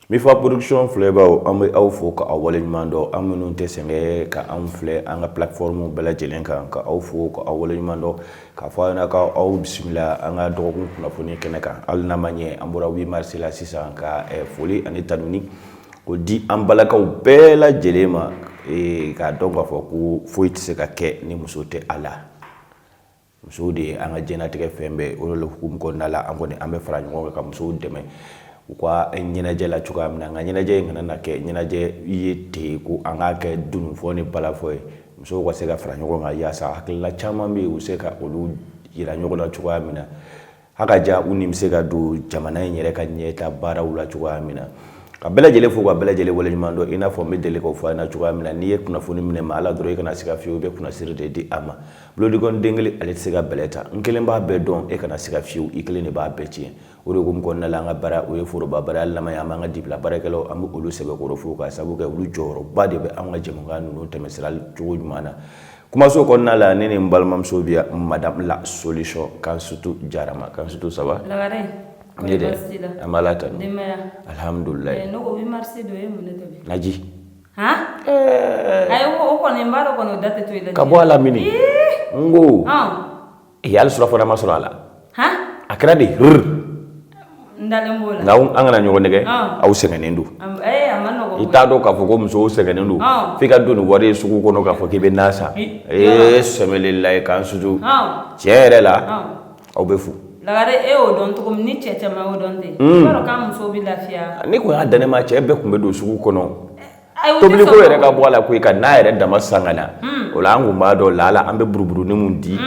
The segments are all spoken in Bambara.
Mifa Production filɛbaaw, an bɛ aw fo ka aw waleɲuman dɔn. An minnu tɛ sɛgɛn ka anw filɛ an ka plateforme bɛɛ lajɛlen kan, ka aw fo ka aw waleɲuman dɔn, k'a fɔ aw ɲɛna ka aw bisimila an ka dɔgɔkun kunnafoni kɛnɛ kan. Hali n'a ma ɲɛ, an bɔra 8 mars la sisan ka foli ani tanuni o di an balakaw bɛɛ lajɛlen ma, k'a dɔn k'a fɔ ko foyi tɛ se ka kɛ ni muso tɛ a la. Musow de ye an ka diɲɛnatigɛ fɛn bɛɛ. O de hukumu kɔnɔna la, an kɔni an bɛ fara ɲɔgɔn kan ka musow dɛmɛ u ka ɲɛnajɛ la cogoya min na. Nka ɲɛnajɛ in kana na kɛ ɲɛnajɛ ye ten ko an k'a kɛ dununfɔ ni balafɔ ye. Musow ka se ka fara ɲɔgɔn kan yaasa hakilina caman bɛ yen, u bɛ se ka olu yira ɲɔgɔn na cogoya min na, haka ja u ni bɛ se ka don jamana in yɛrɛ ka ɲɛta baaraw la cogoya min na. Ka bɛɛ lajɛlen fo, ka bɛɛ lajɛlen waleɲuman dɔn. I n'a fɔ n bɛ deli k'o fɔ a ɲɛna cogoya min na, n'i ye kunnafoni minɛ maa la dɔrɔn, i kana siga fiyewu, i bɛ kunnasiri de di a ma. Bolodikɔni den kelen, ale tɛ se ka bɛlɛ ta. N kelen b'a bɛɛ dɔn, e kana siga fiyewu, i kelen de b'a bɛɛ tiɲɛ. O de hukumu kɔnɔna la, an ka baara, o ye foroba baara. Hali n'a ma ɲɛ an b'an ka dibila baarakɛlaw, an bɛ olu sɛbɛkɔrɔ fo, ka sababu kɛ olu jɔyɔrɔba de bɛ an ka jɛmukan ninnu tɛmɛsira cogo ɲuman na. Kumaso kɔnɔna la, ne ni n balimamuso bi yan, madame la solution, Kansutu Jarama. Kansutu, ça va? Lagare. Ne de an b'Ala tanu. Denbaya? Alhamdulilayi. Ne ko 8 mars don, e ye mun de tobi? Naji. Han, ayi, o kɔni n b'a dɔn kɔni, o da tɛ to i la. Ka bɔ a la mini n ko ee, hali surafana ma sɔrɔ a la. Han. A kɛra de rr. N dalen b'o la. Nka an kana ɲɔgɔn nɛgɛ, aw sɛgɛnnen don. Ee, a ma nɔgɔn. I t'a dɔn k'a fɔ ko musow sɛgɛnnen don f'i ka don ni wari ye sugu kɔnɔ k'a fɔ k'i bɛ na san. Ee, sɛmɛlila Kansutu, tiɲɛ yɛrɛ la, aw bɛ fo. Lagare, e y'o dɔn cogo min ni cɛ caman y'o dɔn ten, i b'a dɔn k'an musow bɛ lafiya. Ne ko y'a dan ne ma, cɛ bɛɛ tun bɛ don sugu kɔnɔ. Ayi, u tɛ tobiliko sɔn. Yɛrɛ ka bɔ a la koyi, ka n'a yɛrɛ dama san ka na o la, an kun b'a dɔn lala an bɛ buruburuni mun di,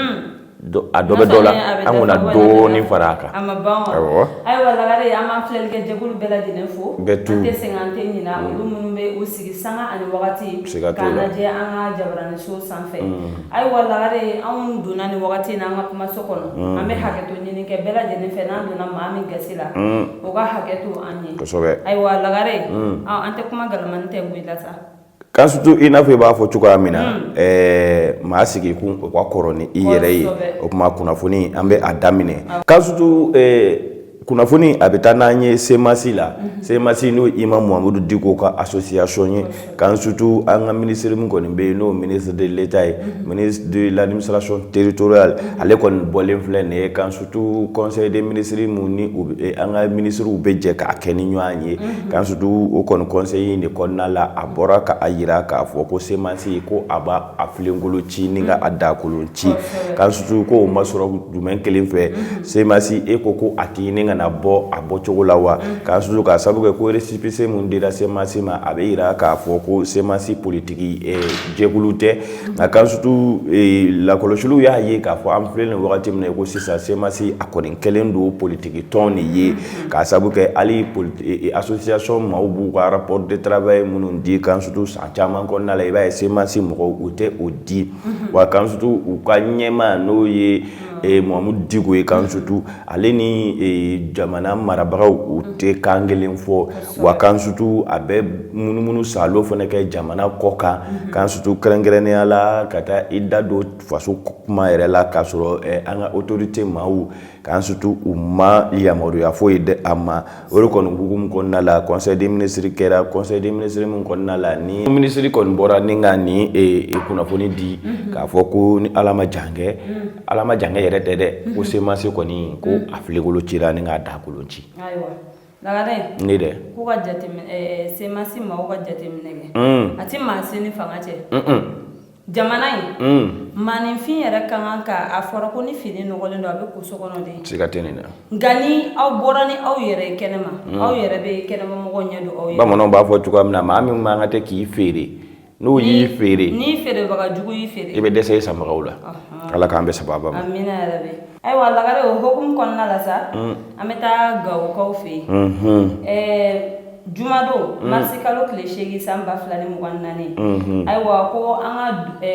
a dɔ bɛ dɔ la, an kun na dɔɔnin fara a kan. A ma ban wa? Awɔ. Ayiwa Lagare, an b'an filɛlikɛ jɛkulu bɛɛ lajɛlen fo. Bɛɛ tu. An tɛ sɛgɛn, an tɛ ɲina olu minnu bɛ u sigi sanga ani wagati Siga t'o k'an la. lajɛ an ka jabaraniso sanfɛ. Ayiwa Lagare, anw donna nin wagati in na an ka kumaso kɔnɔ, an bɛ hakɛto ɲini kɛ bɛɛ lajɛlen fɛ. N'an donna maa min gasi la, o ka hakɛ to an ye. Ayiwa Lagare, an tɛ kuma galamani tɛ i la sa. Kansutu, i n'a fɔ i b'a fɔ cogoya min na, maa sigi kun o ka kɔrɔ ni i yɛrɛ ye. O tuma kunnafoni, an bɛ a daminɛ. Kansutu, kunnafoni a bɛ taa n'an ye CMAS la. CMAS, n'o Imam Muhamudu Diko ka association ye. Kansutu, an ka minisiri min kɔni bɛ yen, n'o ministre de l'État ye, ministre de l'administration territoriale, ale kɔni bɔlen filɛ nin ye. Kansutu, conseil des ministres mun ni an ka ministres bɛ jɛ k'a kɛ ni ɲɔgɔn ye, Kansutu, o kɔni conseil in de kɔnɔna la, a bɔra ka a yira k'a fɔ ko CMAS, ko a b'a a filenkolo ci ni ka a dakolon ci. Kansutu, ko o ma sɔrɔ jumɛn kelen fɛ? CMAS, e ko a tɛ ɲini ka na bɔ a bɔcogo la wa? Kansutu, k'a sababu kɛ ko récépissé mun dira CMAS ma, a bɛ yira k'a fɔ ko CMAS politiki jɛkulu tɛ. Nka Kansutu, lakɔlɔsiliw y'a ye k'a fɔ an filɛ nin wagati min na i ko sisan, CMAS a kɔni kɛlen don politiki tɔn de ye, k'a sababu kɛ hali association maaw b'u ka rapport de travail minnu di, Kansutu, san caman kɔnɔna la, i b'a ye CMAS mɔgɔw u tɛ o di wa. Kansutu, u ka ɲɛmaa, n'o ye Muhamudu Diko ye, Kansutu, ale ni jamana marabagaw u tɛ kan kelen fɔ wa. Kansutu, a bɛ munumunu salo fana kɛ jamana kɔ kan. Kansutu, kɛrɛnkɛrɛnnenya la, ka taa i da don faso kuma yɛrɛ la k'a sɔrɔ an ka autorité maaw, Kansutu, u ma yamaruya foyi di a ma. O de kɔni hukumu kɔnɔna la, conseil des ministres kɛra, conseil des ministres min kɔnɔna la ni minisiri kɔni bɔra ni ka nin kunnafoni di k'a fɔ ko ni Ala ma jan kɛ, Ala ma jan kɛ yɛrɛ tɛ dɛ, ko CMAS kɔni, ko a filenkolo cira ni k'a dakolon ci. Ayiwa Lagare. Ne dɛ. K'u ka jateminɛ, CMAS maaw ka jateminɛ kɛ, a ti maa si ni fanga cɛ. Jamana in, maaninfin yɛrɛ ka kan ka, a fɔra ko ni fini nɔgɔlen don, a bɛ ko so kɔnɔ de. Siga tɛ nin na. Nka ni aw bɔra ni aw yɛrɛ ye kɛnɛma, aw yɛrɛ bɛ kɛnɛmamɔgɔw ɲɛ don aw yɛrɛ. Bamananw b'a fɔ cogoya min na, maa min man kan tɛ k'i feere, n'o y'i feere, ni feerebaga jugu y'i feere, i bɛ dɛsɛ i sanbagaw la. Ala k'an bɛ sababa ma. Amina yarabi. Ayiwa Lagare, o hukumu kɔnɔna la sa, an bɛ taa Gawokaw fɛ yen. Jumadon, marisi kalo tile 8 san 2024, ayiwa, ko an ka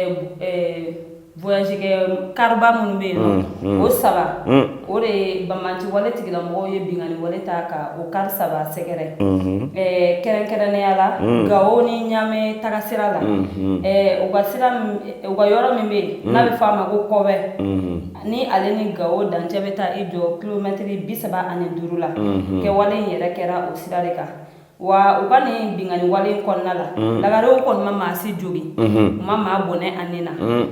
voyage kɛ kariba minnu bɛ yen nɔ, o saba, o de ye banbanci wale tigilamɔgɔw ye binkanni wale ta ka o kari saba sɛgɛrɛ, kɛrɛnkɛrɛnnenya la Gawo ni Ɲame taga sira la. U ka sira, u ka yɔrɔ min bɛ yen n'a bɛ fɔ a ma ko Kɔbɛ, ni ale ni Gawo dancɛ bɛ taa i jɔ kilomɛtiri 35 la, kɛwale in yɛrɛ kɛra o sira de kan. Wa u ka nin binkanni wale in kɔnɔna la, Lagare, u kɔni ma maa si jogin, u ma maa bɔnɛ a ni na.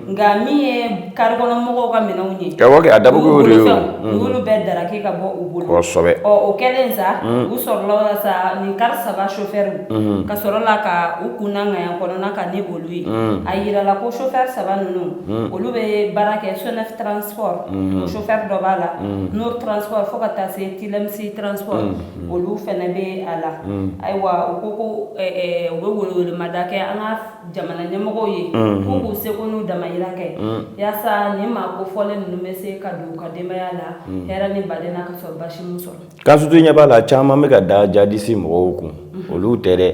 Nka min ye kari kɔnɔ mɔgɔw ka minɛnw ye, Awɔ kɛ, a dabɔ u o de ye o. bolofɛnw, u y'olu bɛɛ daraki ka bɔ u bolo. Ɔ, o kɛlen sa, u sɔrɔla la sa, nin kari saba chauffeur, ka sɔrɔ la ka u kunna ŋaɲa kɔnɔna ka ni olu ye. A yirala ko chauffeur saba ninnu, olu bɛ baara kɛ Sonef Transport, o chauffeur dɔ b'a la, Nour Transport, fo ka taa se Tilemsi Transport, olu fɛnɛ bɛ a la. Ayiwa, u ko u bɛ welewelemada kɛ an ka jamana ɲɛmɔgɔw ye, k'u k'u seko n'u damayira kɛ yaasa nin maa kofɔlen ninnu bɛ se ka don u ka denbaya la hɛrɛ ni baden na, ka sɔrɔ basi m'u sɔrɔ. Kansutu, ɲɛ b'a la, caman bɛ ka da jadisi mɔgɔw kun, olu tɛ dɛ.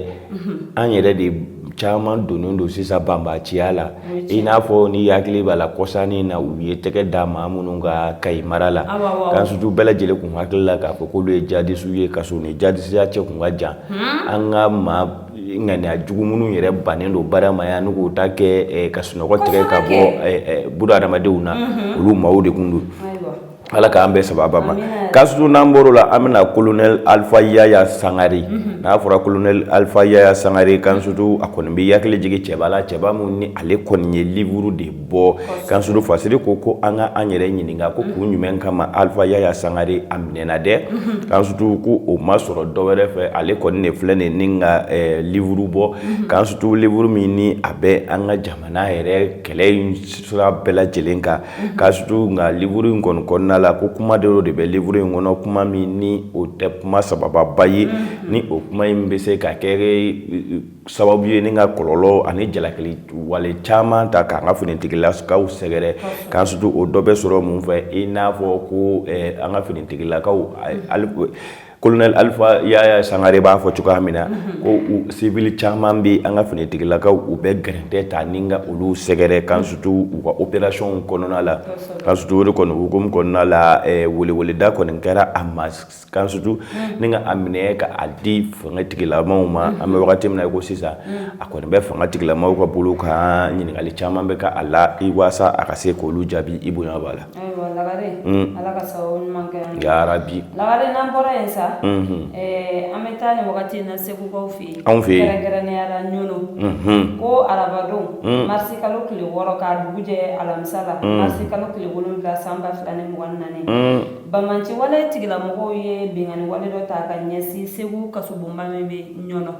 An yɛrɛ de caman donnen don sisan banbaciya la. I n'a fɔ ni hakili b'a la, kɔsannin na, u ye tɛgɛ da maa minnu ka Kayi mara la. Awɔ, awɔ. Kansutu, bɛɛ lajɛlen kun hakili la k'a fɔ k'olu ye jadisiw ye, ka sɔrɔ ni jadisiya cɛ kun ka jan. An ka maa ŋaniya jugu minnu yɛrɛ bannen don baara ma yan, n'u k'u ta kɛ ka sunɔgɔ tigɛ ka bɔ buna adamadenw na, olu maaw de kun don. Ala k'an bɛɛ sababa ma. Amina. Kansutu, n'an bɔr'o la, an bɛna colonel Alpha Yaya Sangare. N'a fɔra colonel Alpha Yaya Sangare, Kansutu, a kɔni bɛ hakili jigin cɛba la, cɛba mun ni ale kɔni ye livre de bɔ. Kansutu, Fasiri ko an ka an yɛrɛ ɲininka ko kun jumɛn kama Alpha Yaya Sangare a minɛna dɛ. Kansutu, ko o ma sɔrɔ dɔ wɛrɛ fɛ, ale kɔni de filɛ nin ni ka livre bɔ. Kansutu, livre min ni a bɛ an ka jamana yɛrɛ kɛlɛ in sira bɛɛ lajɛlen kan. Kansutu, nka livre in kɔni kɔnɔna la, ko kuma dɔ de bɛ livre in kɔnɔ, kuma min ni o tɛ kuma sabababa ye, ni o kuma in bɛ se ka kɛ sababu ye ni ka kɔlɔlɔ ani jalakili wale caman ta k'an ka finitigilakaw sɛgɛrɛ. Kansutu, o dɔ bɛ sɔrɔ mun fɛ? I n'a fɔ ko an ka finitigilakaw, colonel Alpha Yaya Sangare b'a fɔ cogoya min na, ko civil caman bɛ an ka finitigilakaw, u bɛ gɛrɛntɛ ta ni ka olu sɛgɛrɛ, Kansutu, u ka opération kɔnɔna la. Kansutu, o de kɔni hukumu kɔnɔna la, weleweleda kɔni kɛra a ma, Kansutu, ni ka a minɛ ka a di fanga tigilamaw ma. An bɛ wagati min na i ko sisan, a kɔni bɛ fanga tigilamaw ka bolo kan. Ɲininkali caman bɛ ka a la i waasa a ka se k'olu jaabi. I bonya b'a la. Ayiwa Lagare, Ala ka sababu ɲuman kɛ an ye. Yarabi. Lagare, n'an bɔra yen sa, an bɛ taa nin wagati in na Segukaw fɛ yen. Anw fɛ yen. Kɛrɛnkɛrɛnnenya la Ɲɔnɔ. Ko arabadon, marisi kalo tile 6 k'a dugu jɛ alamisa la, marisi kalo tile 7 san 2024, banbaanci wale tigilamɔgɔw ye binkanni wale dɔ ta ka ɲɛsin Segu kasobonba min bɛ Ɲɔnɔ,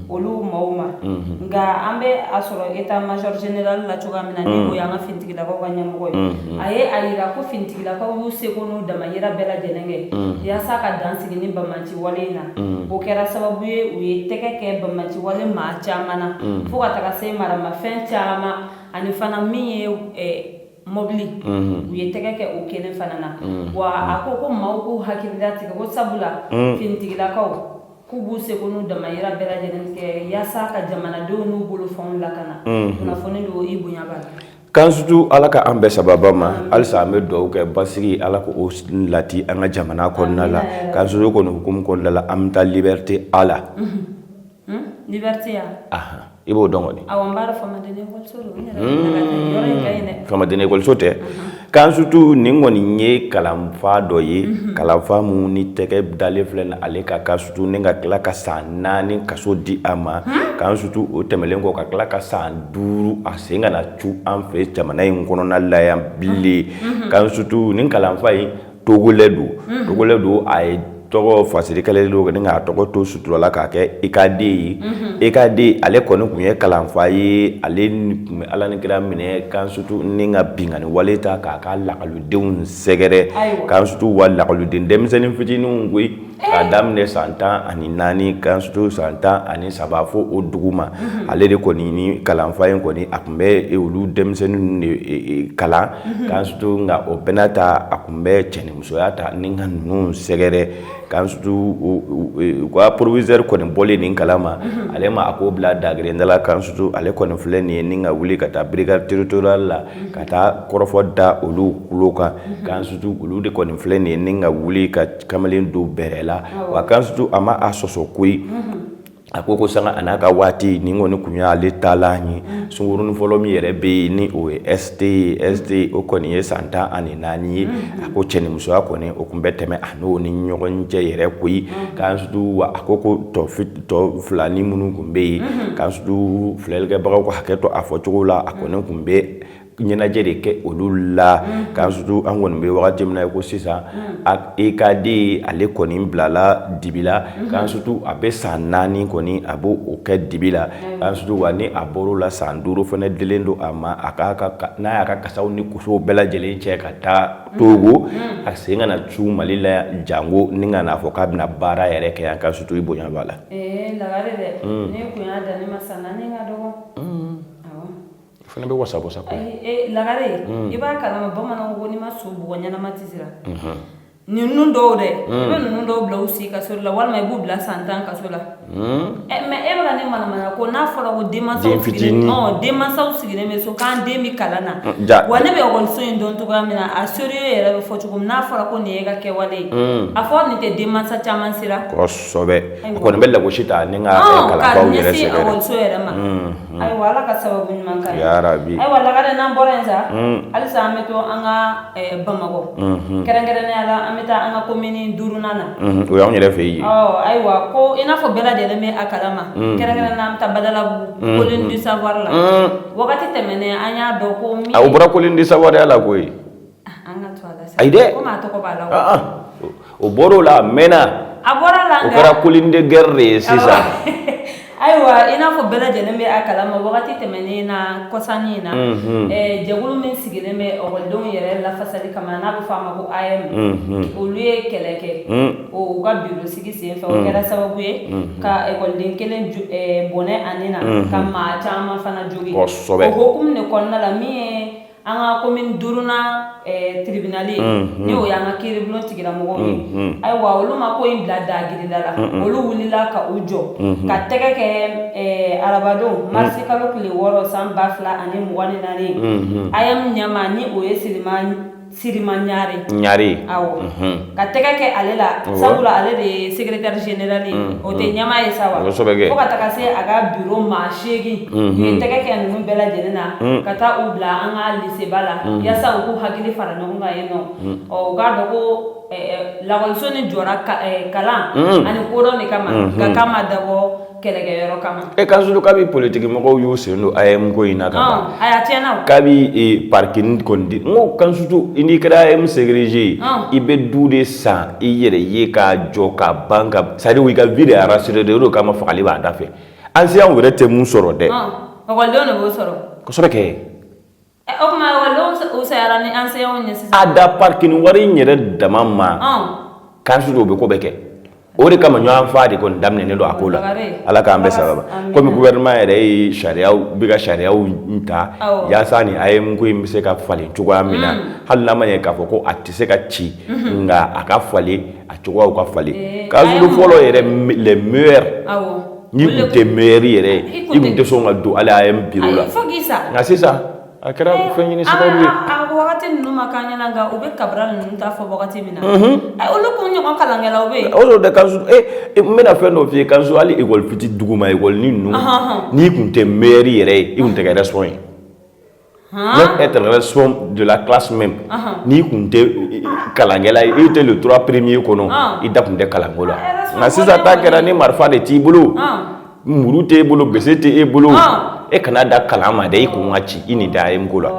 olu maaw ma. Nka an bɛ a sɔrɔ état major général la cogoya min na, ni o y'an ka finitigilakaw ka ɲɛmɔgɔ ye, a ye a yira ko finitigilakaw y'u seko n'u damayira bɛɛ lajɛlen kɛ yaasa ka dan sigi ni banbaanci wale in na. O kɛra sababu ye, u ye tɛgɛ kɛ banbaanci wale maa caman na, fo ka taga se maramafɛn caman ani fana min ye mɔbili, u ye tɛgɛ kɛ o kelen fana na. Wa a ko ko maaw k'u hakili latigɛ, ko sabula finitigilakaw k'u b'u seko n'u damayira bɛɛ lajɛlen kɛ yaasa ka jamanadenw n'u bolofɛnw lakana. Kunnafoni don, i bonya b'a la. Kansutu, Ala ka an bɛɛ sababa ma. Halisa an bɛ dugawu kɛ, basigi, Ala ko o lati an ka jamana kɔnɔna la. Kansutu kɔni hukumu kɔnɔna la, an bɛ taa Liberté A la. Liberté ya? I b'o dɔn kɔni. Awɔ, n b'a dɔn, famaden ekɔliso don. N yɛrɛ yɔrɔ in ka ɲi dɛ. Famaden ekɔliso tɛ. Kansutu, nin kɔni ye kalanfa dɔ ye, kalanfa mun ni tɛgɛ dalen filɛ nin ale ka, Kansutu, ni ka tila ka san 4 kaso di a ma. Kansutu, o tɛmɛlen kɔ, ka tila ka san 5, a sen ka na cu an fɛ jamana in kɔnɔna la yan bilen. Kansutu, nin kalanfa in togolɛ don, togolɛ don. A ye tɔgɔ fasiri kɛlen don ni k'a tɔgɔ to sutura la k'a kɛ EKD ye. EKD, ale kɔni tun ye kalanfa ye. Ale tun bɛ Ala ni kira minɛ, Kansutu, ni ka binkanni wale ta k'a ka lakɔlidenw sɛgɛrɛ. Kansutu, wa lakɔliden denmisɛnnin fitininw koyi, k'a daminɛ san 14, Kansutu, san 13 fo o dugu ma. Ale de kɔni ni kalanfa in kɔni, a tun bɛ olu denmisɛnnin de kalan, Kansutu. Nka o bɛɛ n'a ta, a tun bɛ cɛnimusoya ta ni ka ninnu sɛgɛrɛ. Kansutu, u ka proviseur kɔni bɔlen nin kalama, ale ma a ko bila dagerenda la. Kansutu, ale kɔni filɛ nin ye ni ka wuli ka taa brigade territoriale la ka taa kɔrɔfɔ da olu tulo kan. Kansutu, olu de kɔni filɛ nin ye ni ka wuli ka kamalen don bɛrɛ la. Wa Kansutu, a ma a sɔsɔ koyi. A ko sanga a n'a ka waati nin kɔni tun y'ale taalan ye. Sunkurunin fɔlɔ min yɛrɛ bɛ yen, ni o ye ST ye, ST o kɔni ye san 14 ye. A ko cɛnimusoya kɔni, o tun bɛ tɛmɛ a n'o ni ɲɔgɔn cɛ yɛrɛ koyi. Kansutu, wa a ko ko tɔ filanin minnu tun bɛ yen, Kansutu, filɛlikɛbagaw ka hakɛ to a fɔcogo la, a kɔni tun bɛ ɲɛnajɛ de kɛ olu la. Kansutu, an kɔni bɛ wagati min na ko sisan, EKD, ale kɔni bilala dibi la. Kansutu, a bɛ san 4 kɔni, a b'o o kɛ dibi la. Kansutu, wa ni a bɔr'o la, san 5 fana dilen don a ma, a k'a n'a y'a ka kasaw ni kosow bɛɛ lajɛlen cɛ ka taa Togo, a sen kana cun Mali la jango ni ka n'a fɔ k'a bɛna baara yɛrɛ kɛ yan. Kansutu, i bonya b'a la. Ee lagare dɛ, ne kun y'a dan ne ma, san 4 ka dɔgɔ. O fana bɛ wasa bɔ sa koyi. Ee lagare, i b'a kalama bamananw ko n'i ma so bugɔ, ɲɛnama tɛ siran. Ninnu dɔw dɛ, i bɛ ninnu dɔw bila u si kaso la, walima i b'u bila san 10 kaso la. Mais e bɛ ka ne manamana ko n'a fɔra ko denmansaw sigilen, denmansaw sigilen bɛ so k'an den bɛ kalan na, wa ne bɛ ekɔliso in dɔn cogoya min na, a sérieux yɛrɛ bɛ fɔ cogo min, n'a fɔra ko nin ye e ka kɛwale ye, a fɔ nin tɛ denmansa caman siran. Kosɛbɛ, a kɔni bɛ lagosi ta ni ka kalanfaw yɛrɛ sɛgɛrɛ ekɔliso yɛrɛ ma. Ayiwa, Ala ka sababu ɲuman k'an ye. Yarabi. Ayiwa lagare, n'an bɔra yen sa, halisa an bɛ to an ka Bamakɔ, kɛrɛnkɛrɛnnenya la an bɛ taa an ka komini duurunan na. O y'anw yɛrɛ fɛ yen. Ayiwa, ko i n'a fɔ bɛɛ lajɛlen bɛ a kalama, kɛrɛnkɛrɛnnenya an bɛ taa Badalabugu, Colline du Savoir la. Wagati tɛmɛnen, an y'a dɔn ko min A, o bɔra Colline du Savoir la koyi. An ka to a la sa. Ayi dɛ. Komi a tɔgɔ b'a la. O bɔr'o la, a mɛnna. A bɔra la. O kɛra colline de guerre de ye sisan. Ayiwa, i n'a fɔ bɛɛ lajɛlen bɛ a kalama, wagati tɛmɛnen na, kɔsannin in na, jɛkulu min sigilen bɛ ekɔlidenw yɛrɛ lafasali kama, n'a bɛ fɔ a ma ko AEEM, olu ye kɛlɛ kɛ u ka biro sigi sen fɛ. O kɛra sababu ye ka ekɔliden kelen bɔnɛ a ni na, ka maa caman fana jogin. O hukumu de kɔnɔna la, min ye an ka commune duurunan tribunal ye, ni o y'an ka kiiribulon tigilamɔgɔw ye, ayiwa, olu ma ko in bila dagirida la. Olu wulila ka u jɔ ka tɛgɛ kɛ arabadon, marisi kalo tile 6, san 2024, AEEM ɲɛmaa, ni o ye Sirima Ɲare. Ɲare. Awɔ, ka tɛgɛ kɛ ale la, sabula ale de ye secrétaire général ye, o tɛ ɲɛmaa ye sa wa. Fo ka taga se a ka bureau maa 8, u ye tɛgɛ kɛ ninnu bɛɛ lajɛlen na ka taa u bila an ka lycée ba la, yaasa u k'u hakili fara ɲɔgɔn kan yen nɔ. Ɔ, u k'a dɔn ko lakɔliso ni jɔra kalan ani kodɔn de kama, nka k'a ma dabɔ kɛlɛkɛyɔrɔ kama. E Kansutu, kabi politiki mɔgɔw y'u sen don AEEM ko in na ka ban. A y'a tiɲɛna o. Kabi parking kɔni di, n ko Kansutu, n'i kɛra AEEM secrétaire ye, i bɛ du de san i yɛrɛ ye k'a jɔ ka ban ka, c'est à dire i ka vie de ye rassuré de, o de kama fagali b'a da fɛ. Enseignant yɛrɛ tɛ mun sɔrɔ dɛ. Ekɔlidenw de b'o sɔrɔ. Kosɛbɛ kɛ. O tuma ekɔlidenw sayara ni enseignants ye sisan. A da parking wari in yɛrɛ dama ma. Kansutu, o bɛ ko bɛɛ kɛ. O de kama ɲɔgɔn fa de kɔni daminɛnen don a ko la. Ala k'an bɛɛ sababa. Komi gouvernement yɛrɛ ye sariyaw bɛ ka sariyaw ta yaasa ni AEEM ko in bɛ se ka falen cogoya min na, hali n'a ma ɲɛ k'a fɔ ko a tɛ se ka ci, nka a ka falen, a cogoyaw ka falen. Kansutu, fɔlɔ yɛrɛ, les meilleurs, n'i tun tɛ meilleur yɛrɛ ye, i tun tɛ sɔn ka don hali AEEM bureau la. Nka sisan a kɛra fɛn ɲini sababu ye. A wagati ninnu ma k'an ɲɛna, nka u bɛ Kabral ninnu ta fɔ wagati min na, olu kun ɲɔgɔn kalankɛlaw bɛ yen. O de Kansutu, n bɛna fɛn dɔ f'i ye Kansutu, hali école fiti duguma école ni ninnu, n'i tun tɛ meilleur yɛrɛ ye, i tun tɛ kɛ respon ye. Même être respon de la classe même, n'i tun tɛ kalankɛla ye, i tɛ le trois premiers kɔnɔ, i da tun tɛ kalanko la. Nka sisan ta kɛra ni marifa de t'i bolo, muru t'e bolo, bese t'e bolo, e kana da kalan ma dɛ, i kun ka ci i nin da AEEM ko la.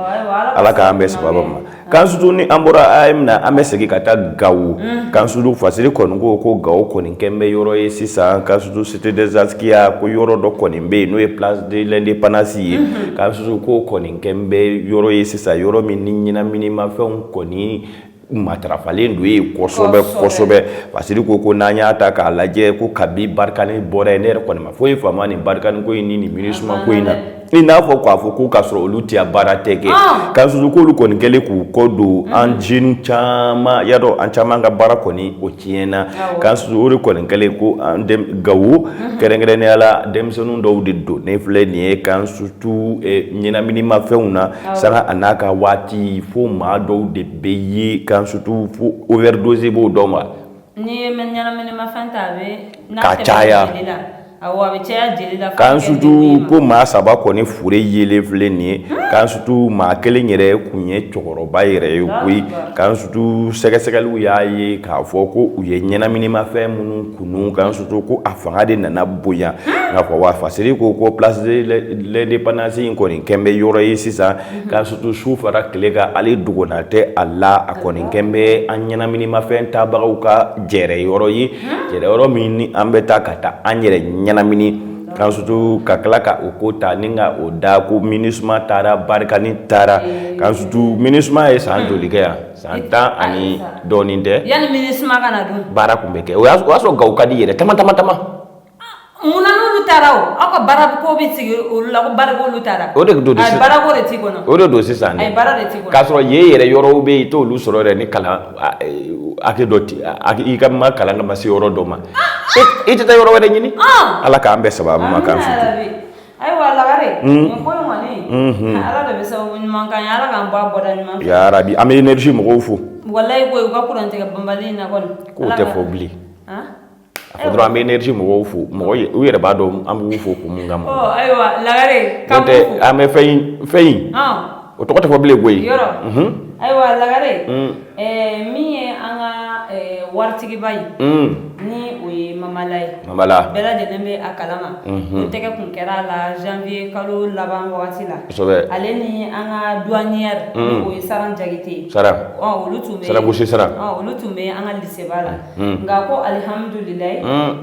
Ala k'an bɛɛ sababa ma. Kansutu, ni an bɔra AEEM na, an bɛ segin ka taa Gawo. Kansutu, Fasiri kɔni ko ko Gawo kɔni kɛn bɛ yɔrɔ ye sisan. Kansutu, Cité des Askia, ko yɔrɔ dɔ kɔni bɛ yen, n'o ye Place de l'Indépendance ye. Kansutu, ko kɔni kɛn bɛ yɔrɔ ye sisan, yɔrɔ min ni ɲɛnaminimafɛnw kɔni matarafalen don yen kosɛbɛ kosɛbɛ. Fasiri ko ko n'an y'a ta k'a lajɛ, ko kabi Barkhane bɔra yen, ne yɛrɛ kɔni ma foyi faamu nin Barkhane ko in ni nin MINUSMA ko in na, i n'a fɔ k'a fɔ ko k'a sɔrɔ olu tɛ baara tɛ kɛ. Kansutu, k'olu kɔni kɛlen k'u kɔ don an jeunes caman, y'a dɔn an caman ka baara kɔni o tiɲɛna. Kansutu, o de kɔni kɛlen ko an Gawo kɛrɛnkɛrɛnnenya la, denmisɛnnin dɔw de don ne filɛ nin ye Kansutu ɲɛnaminimafɛnw na, sanga a n'a ka waati, fo maa dɔw de bɛ ye Kansutu, fo overdose b'o dɔw ma. N'i ye ɲɛnaminimafɛn ta, a bɛ ka caya. Awɔ, a bɛ caya jeli la. Kansutu, ko maa saba kɔni fure yelen filɛ nin ye. Kansutu, maa kelen yɛrɛ kun ye cɛkɔrɔba yɛrɛ ye koyi. Kansutu, sɛgɛsɛgɛliw y'a ye k'a fɔ ko u ye ɲɛnaminimafɛn minnu kunu, Kansutu, ko a fanga de nana bonya. Nka fɔ wa fasiri ko place de l'indépendance in kɔni kɛn bɛ yɔrɔ ye sisan, Kansutu, su fara tile kan, hali dogona tɛ a la. A kɔni kɛn bɛ an ɲɛnaminimafɛn tabagaw ka jɛrɛ yɔrɔ ye, jɛrɛ yɔrɔ min ni an bɛ taa ka taa an yɛrɛ ɲɛnamini. Kansutu, ka tila ka o ko ta ni ka o da ko MINUSMA taara, Barkhane taara. Kansutu, MINUSMA ye san joli kɛ yan? San 10 ani dɔɔnin tɛ? Yanni MINUSMA ka na dun? Baara tun bɛ kɛ. O y'a sɔrɔ Gawo ka di yɛrɛ tama tama tama. Munna n'olu taara, o aw ka baara ko bɛ sigi olu la ko baara olu taara? O de don. Ayi, baara ko de t'i kɔnɔ. O de don sisan. Ayi, baara de t'i kɔnɔ. K'a sɔrɔ yen yɛrɛ yɔrɔw bɛ yen, i t'olu sɔrɔ yɛrɛ ni kalan hakɛ dɔ ti i ka ma kalan ka ma se yɔrɔ dɔ ma, i tɛ taa yɔrɔ wɛrɛ ɲini. Ala k'an bɛɛ sababu ma, k'an sutura. Ayiwa Lagare, nin ko in kɔni, Ala de bɛ sababu ɲuman k'an ye, Ala k'an bɔ a bɔda ɲuman fɛ. Yarabi, an bɛ énergie mɔgɔw fo. Walayi, ko u ka kurantigɛ banbali in na kɔni. K'o tɛ fɔ bilen. A fɔ dɔrɔn an bɛ énergie mɔgɔw fo. Mɔgɔ u yɛrɛ b'a dɔn an b'u fo kun min kama. Ɔ ayiwa Lagare. N'o tɛ, an bɛ fɛn in, o tɔgɔ tɛ fɔ bilen koyi. Yɔrɔ. Ayiwa Lagare, min ye an ka waritigiba ye, ni o ye Mamala ye. Mamala. Bɛɛ lajɛlen bɛ a kalama, o tɛgɛ kun kɛra a la janvier kalo laban wagati la. Ale ni an ka douanière, ni o ye Saran Jakite. Saran. Ɔ, olu tun bɛ. Saragosi Saran. Ɔ, olu tun bɛ an ka lycée ba la. Nka ko alihamudulilayi,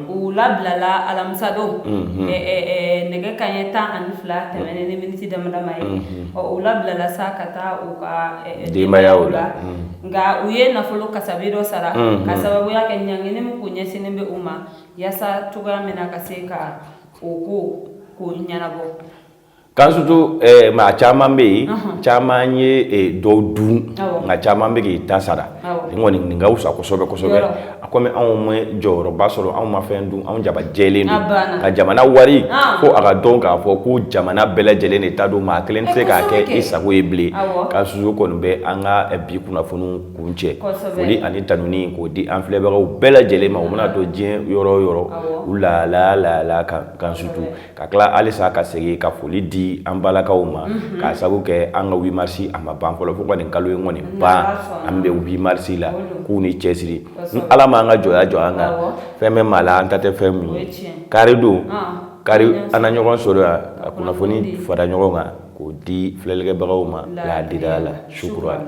u labilala alamisa don, nɛgɛ kanɲɛ 12 tɛmɛnen ni miniti dama dama ye. Ɔ, u labilala sa ka taa u ka denbayaw la. Nka u ye nafolo kasabi dɔ sara ka sababuya kɛ ɲangini min kun ɲɛsinnen bɛ u ma, yaasa cogoya min na ka se ka o ko k'o ɲɛnabɔ. Kansutu, maa caman bɛ yen, caman ye dɔw dun, nka caman bɛ k'i ta sara. Nin kɔni, nin ka fisa kosɛbɛ kosɛbɛ. A komi anw ma jɔyɔrɔba sɔrɔ, anw ma fɛn dun, anw jaba jɛlen don ka jamana wari fo a ka dɔn k'a fɔ ko jamana bɛɛ lajɛlen de ta don, maa kelen tɛ se k'a kɛ i sago ye bilen. Kansutu, kɔni bɛ an ka bi kunnafoniw kuncɛ. Foli ani tanuni k'o di an filɛbagaw bɛɛ lajɛlen ma, u mana to diɲɛ yɔrɔ o yɔrɔ, u lahalaya lahalaya kan. Kansutu, ka tila halisa ka segin ka foli di an balakaw ma, k'a sabu kɛ an ka 8 mars a ma ban fɔlɔ, fo ka nin kalo in kɔni ban, an bɛ 8 mars la. K'u ni cɛsiri. Ni Ala m'an ka jɔnya jɔ an kan, fɛn bɛ maa la an ta tɛ fɛn min ye. Kari don, kari an na ɲɔgɔn sɔrɔ yan ka kunnafoni fara ɲɔgɔn kan k'o di filɛlikɛbagaw ma laadiriya la. Sukuran.